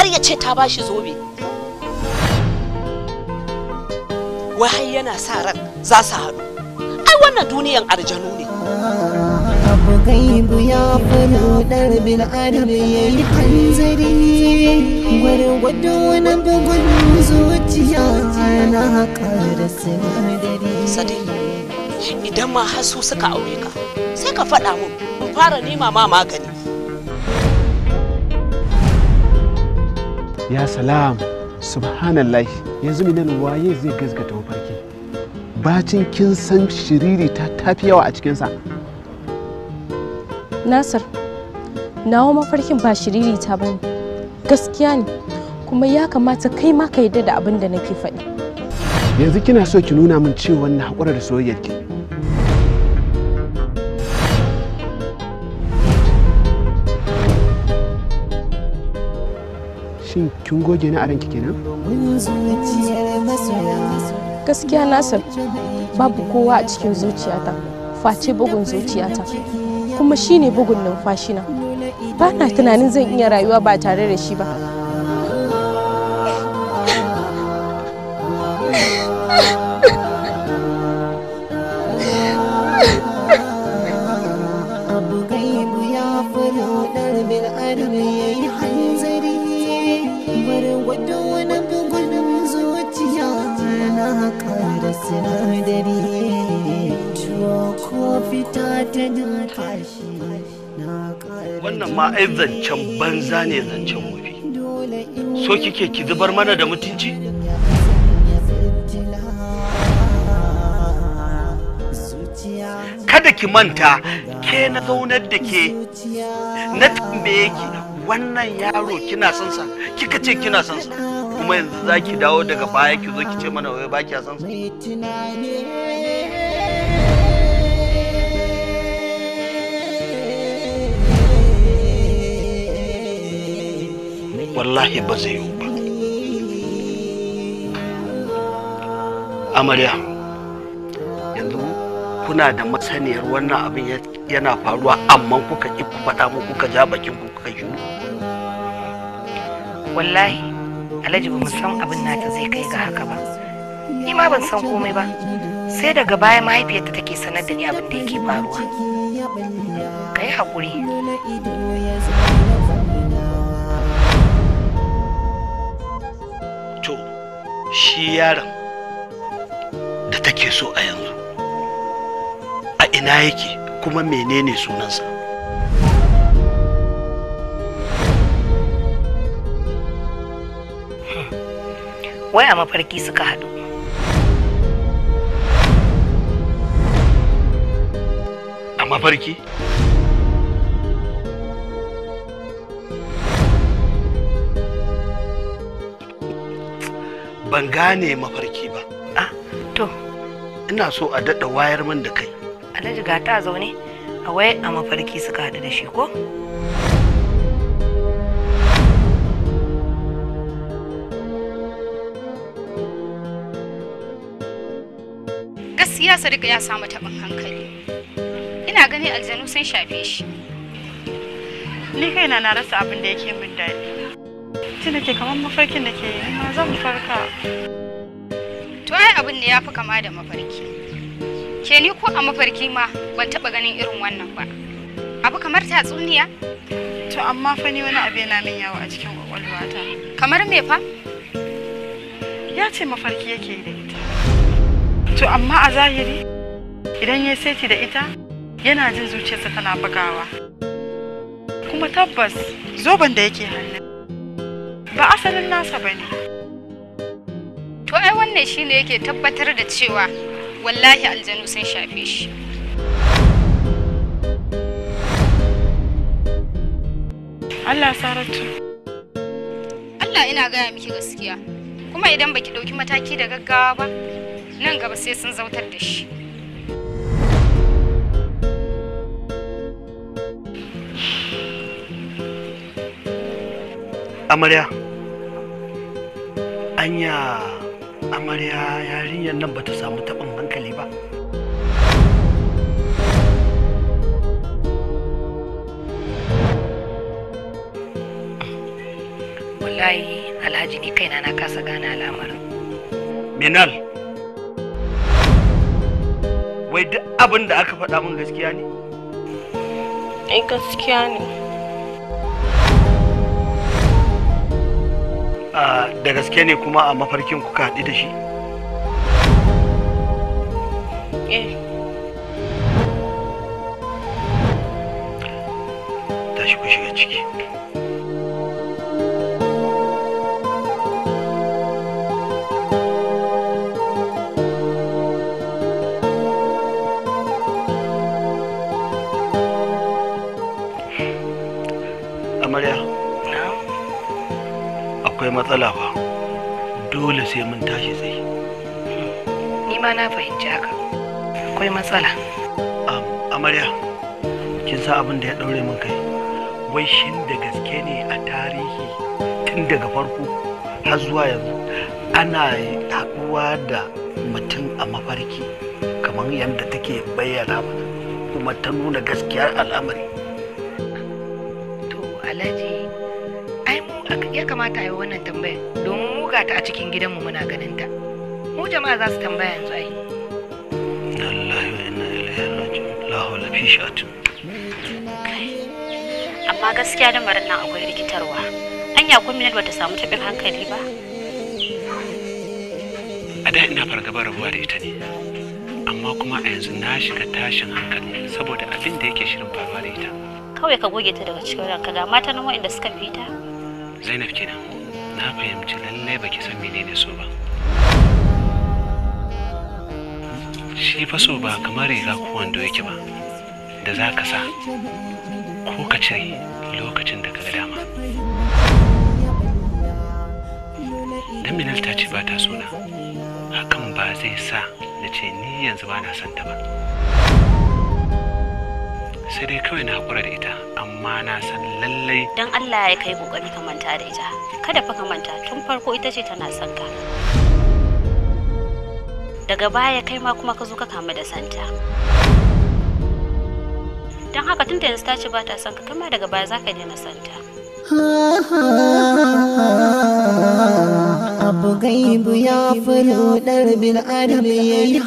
Har ya ce ta bashi zobe. Wai har yana sa ran za su haɗu. Ai wannan duniyan aljanu ne. Abu gaibu ya faru ɗar bil adam ya yi hanzari, gwargwado wani bugun zuciya na ƙara sinadari. Sadiq, idan ma har su suka aure ka, sai ka faɗa mun in fara nema ma magani. Ya salam, subhanallah, yanzu minan waye zai gazgata mafarki? Bacin kin san shiriri ta tafi yawa a cikinsa. Nasir, nawa mafarkin ba shiriri ta bane. Gaskiya ne, kuma ya kamata kai ma ka yarda da abin da nake faɗi. Yanzu kina so ki nuna min cewa na haƙura da soyayyar ki. Shin kin goge ni a ranki kenan? Gaskiya Nasir, babu kowa a cikin zuciyata, face bugun zuciyata. Kuma shine bugun numfashina. Ba na tunanin zan iya rayuwa ba tare da shi ba. Abu gaibu ya faru ɗar bil adam ya yi hanzari, gwargwado wani bugun zuciya na ƙara sinadari. Tuwo ko fita ta tashi na ƙara. Wannan ma ai zancen banza ne, zancen wofi. So kike ki zubar mana da mutunci? Kada ki manta ke na zaunar da ke na tambaye ki wannan yaro kina son sa, kika ce kina son sa, kuma yanzu za ki dawo daga baya ki zo ki ce mana wai ba kiya son sa. Wallahi ba zai yiwu ba. Amarya, yanzu kuna da masaniyar wannan abin yana faruwa, amma kuka ki ku faɗa mu, kuka ja bakin ku kuka shiru. Wallahi Alhaji, ba mu san abin nata zai kai ga haka ba. Ni ma ban san komai ba, sai daga baya mahaifiyarta take sanar da ni abin da yake faruwa. Ka yi haƙuri. To, shi yaron da take so a yanzu a ina yake, kuma menene sunansa? Wai a mafarki suka haɗu. A mafarki? Ban gane mafarki ba. Ah, to. Ina so a daɗa wayar min da kai. Alhaji, ga ta zaune a wai a mafarki suka haɗu da shi ko? Gaskiya Sadiq ya samu taɓin hankali. Ina gani aljanu sun shafe shi. Ni kaina na rasa abin da yake min daɗi. Ji nake kamar mafarkin da ke yi, ma zan farka. To ai abin ne ya fi kama da mafarki. Ke ni ko a mafarki ma ban taɓa ganin irin wannan ba. Abu kamar tatsuniya. To amma fa ni wani abu yana min yawo a cikin kwakwalwata. Kamar me fa? Ya ce mafarki yake yi da ita. To amma a zahiri idan ya saiti da ita yana jin zuciyarsa tana bugawa. Kuma tabbas zoben da yake hannu ba asalin nasa ba ne. To ai wannan shine yake tabbatar da cewa wallahi aljanu sun shafe shi. Allah Saratu. Allah ina gaya miki gaskiya. Kuma idan baki ɗauki mataki da gaggawa ba, nan gaba sai sun zautar da shi. Amarya, anya amarya yarinyar nan bata samu taɓin hankali ba. Wallahi Alhaji ni kaina na kasa gane al'amarin. Minal, wai duk abin da aka faɗa min gaskiya ne? Ai gaskiya ne. Da gaske ne kuma a mafarkin kuka haɗu da shi? Eh. Tashi ku shiga ciki. Amarya, akwai matsala fa, dole sai mun tashi tsaye. Ni ma na fahimci haka, akwai matsala. Amarya, kin san abin da ya daure min kai? Wai shin da gaske ne a tarihi tun daga farko har zuwa yanzu ana haɗuwa da mutum a mafarki kamar yadda take bayyana mana kuma ta nuna gaskiyar al'amari? To Alhaji, ai mu ya kamata a yi wannan tambayar domin mu gata a cikin gidanmu muna ganin ta. Mu jama'a za su tambaya yanzu ai. Lillahi wa inna ilaihi raji'un. La hawla fi sha'atin. Amma gaskiya lamarin nan akwai rikitarwa. Anya ko Minal bata samu taɓin hankali ba? A da ina fargabar rabuwa da ita ne, amma kuma a yanzu na shiga tashin hankali saboda abin da yake shirin faruwa da ita. Kawai ka goge ta daga cikin ranka, ga mata nan waɗanda suka fi ta. Zainab kenan, na fahimci lallai baki san menene so ba. Shi fa so ba kamar riga ko wando yake ba da za ka sa ko ka cire lokacin da ka ga dama. Dan Minal ta ce ba ta so na, hakan ba zai sa na ce ni yanzu ba na son ta ba. Sai dai kawai na haƙura da ita, amma na san lallai. Dan Allah ya kai kokari ka manta da ita. Kada fa ka manta tun farko ita ce tana son ka. Daga baya kai ma kuma ka zo ka kamu da santa. Don haka tun da yanzu ta ce ba ta son ka, kai ma daga baya za ka daina santa. Abu gaibu ya fi rudar bil adam ya yi.